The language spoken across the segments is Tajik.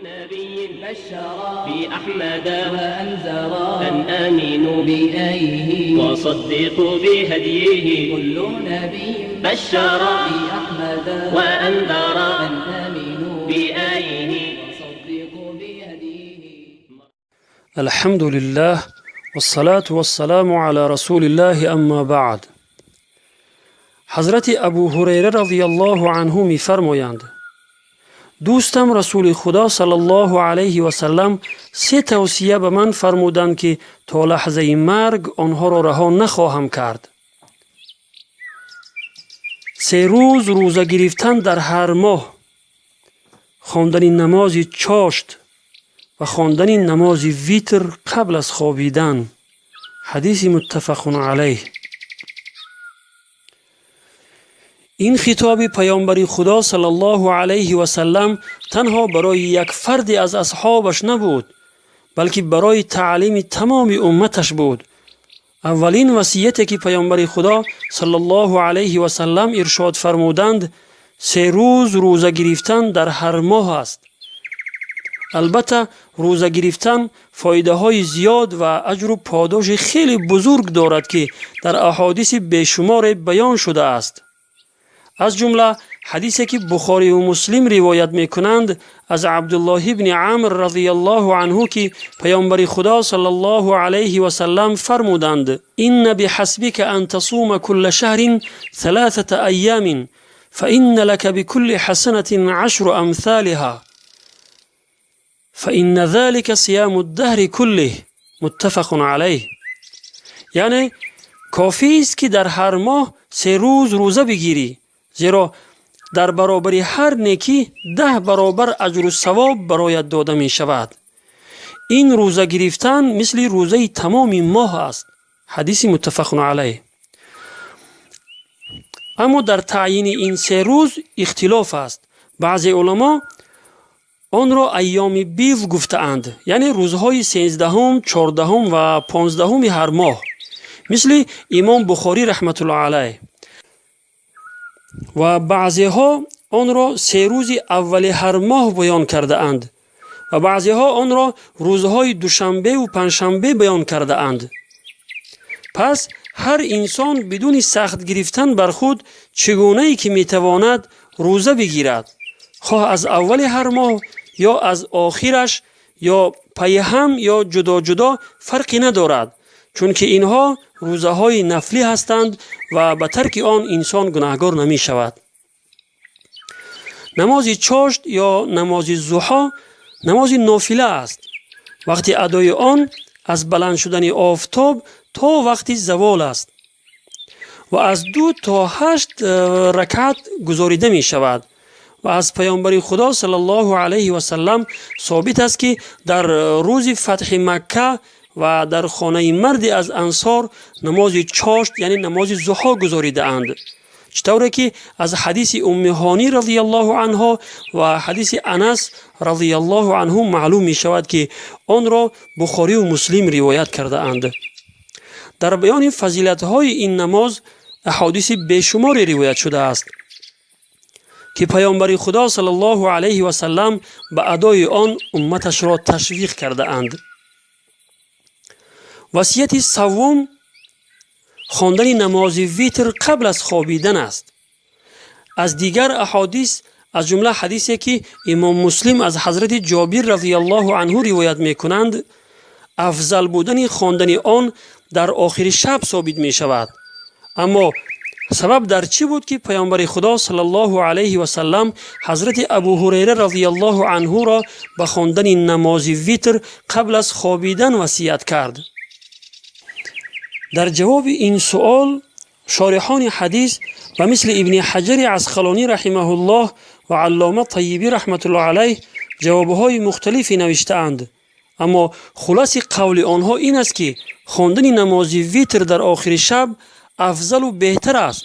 نبي بشر بأحمد وأنذر أن آمنوا بآيه وصدقوا بهديه. كل نبي بشر بأحمد وأنذر أن آمنوا بآيه وصدقوا بهديه. الحمد لله والصلاة والسلام على رسول الله، أما بعد. Ҳазрати Абу Ҳурайра разияллоҳу анҳу мефармоянд: дӯстам Расули Худо саллаллоҳу алайҳи васаллам се тавсия ба ман фармуданд, ки то лаҳзаи марг онҳоро раҳо нахоҳам кард: 3 рӯз рӯза гирифтан дар ҳар моҳ, хондани намози чошт ва хондани намози витр қабл аз хобидан. Ҳадиси муттафақун алайҳ. Ин хитоби паёмбари Худо саллаллоҳу алайҳи васаллам танҳо барои як фарде аз асҳобаш набуд, балки барои таълими тамоми умматаш буд. Аввалин васияте, ки паёмбари Худо саллаллоҳу алайҳи васаллам иршод фармуданд, 3 рӯз рӯза гирифтан дар ҳар моҳ аст. Албатта, рӯза гирифтан фоидаҳои зиёд ва аҷру подоши хеле бузург дорад, ки дар аҳодиси бешуморе баён шудааст. Аз ҷумла ҳадисе, ки Бухориву Муслим ривоят мекунанд аз Абдуллоҳ ибни Амр разияллоҳу анҳу, ки паёмбари Худо саллаллоҳу алайҳи васаллам фармуданд: инна биҳасбика ан тасума кулла шаҳрин саласата айёмин, фаинна лака бикулли ҳасанатин ашру амсолиҳа, фаинна залика сияму ддаҳри куллиҳ. Муттафақун алайҳ. Яъне кофист, ки дар ҳар моҳ 3 рӯз рӯза бигирӣ, зеро дар баробари ҳар некӣ 10 баробар аҷру савоб бароят дода мешавад. Ин рӯза гирифтан мисли рӯзаи тамоми моҳ аст. Ҳадиси муттафақун алайҳ. Аммо дар таъйини ин 3 рӯз ихтилоф аст. Баъзе уламо онро айёми биз гуфтаанд, яъне рӯзҳои 13-ум, 14-ум ва 15-уми ҳар моҳ, мисли имом Бухорӣ раҳматуллоҳ алайҳ, ва баъзеҳо онро 3 рӯзи аввали ҳар моҳ баён кардаанд ва баъзеҳо онро рӯзҳои душанбеву панҷшанбе баён кардаанд. Пас ҳар инсон бидуни сахт гирифтан бар худ, чӣ гунае ки метавонад, рӯза бигирад, хоҳ аз аввали ҳар моҳ ё аз охираш, ё пайҳам ё ҷудо-ҷудо, фарқе надорад, чунки инҳо рӯзаҳои нафлӣ ҳастанд ва ба тарки он инсон гунаҳгор намешавад. Намози чошт ё намози зуҳо намози нофила аст. Вақти адои он аз баланд шудани офтоб то вақти завол аст ва аз 2 то 8 ракат гузорида мешавад. Ва аз паёмбари Худо саллаллоҳу алайҳи васаллам собит аст, ки дар рӯзи фатҳи Макка ва дар хонаи марде аз ансор намози чошт, яъне намози зуҳо гузоридаанд, чӣ тавре ки аз ҳадиси Умми Ҳонӣ разияллоҳу анҳо ва ҳадиси Анас разияллоҳу анҳу маълум мешавад, ки онро Бухориву Муслим ривоят кардаанд. Дар баёни фазилатҳои ин намоз аҳодиси бешуморе ривоят шудааст, ки паёмбари Худо саллаллоҳу алайҳи васаллам ба адои он умматашро ташвиқ кардаанд. Васияти саввум хондани намози витр қабл аз хобидан аст. Аз дигар аҳодис, аз ҷумла ҳадисе, ки имом Муслим аз ҳазрати Ҷобир разияллоҳу анҳу ривоят мекунанд, афзал будани хондани он дар охири шаб собит мешавад. Аммо сабаб дар чӣ буд, ки паёмбари Худо саллаллоҳу алайҳи васаллам ҳазрати Абу Ҳурайра разияллоҳу анҳуро ба хондани намози витр қабл аз хобидан васият кард? Дар ҷавоби ин суол шориҳони ҳадис ба мисли Ибни Ҳаҷари Асқалонӣ раҳимаҳуллоҳ ва Аллома Тайибӣ раҳматуллоҳ алайҳ ҷавобҳои мухталифе навиштаанд. Аммо хулоси қавли онҳо ин аст, ки хондани намози витр дар охири шаб афзалу беҳтар аст,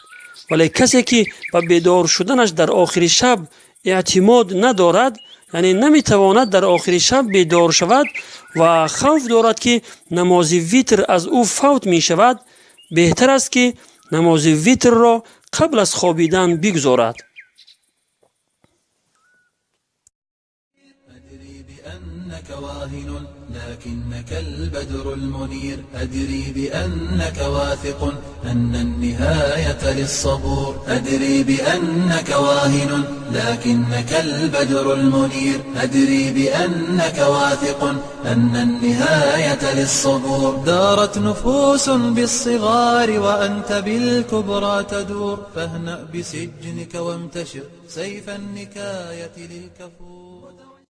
вале касе, ки ба бедор шуданаш дар охири шаб эътимод надорад, яъне наметавонад дар охири шаб бедор шавад ва хавф дорад, ки намози витр аз ӯ фавт мешавад, беҳтар аст, ки намози витрро қабл аз хобидан бигузорад. أدري. بأنك واهن لكنك البدر المنير، أدري بأنك واثق أن النهاية للصبور، أدري بأنك واهن لكنك البدر المنير، أدري بأنك واثق أن النهاية للصبور. دارت نفوس بالصغار وأنت بالكبرى تدور، فاهنأ بسجنك وامتشر سيف النكاية للكفور.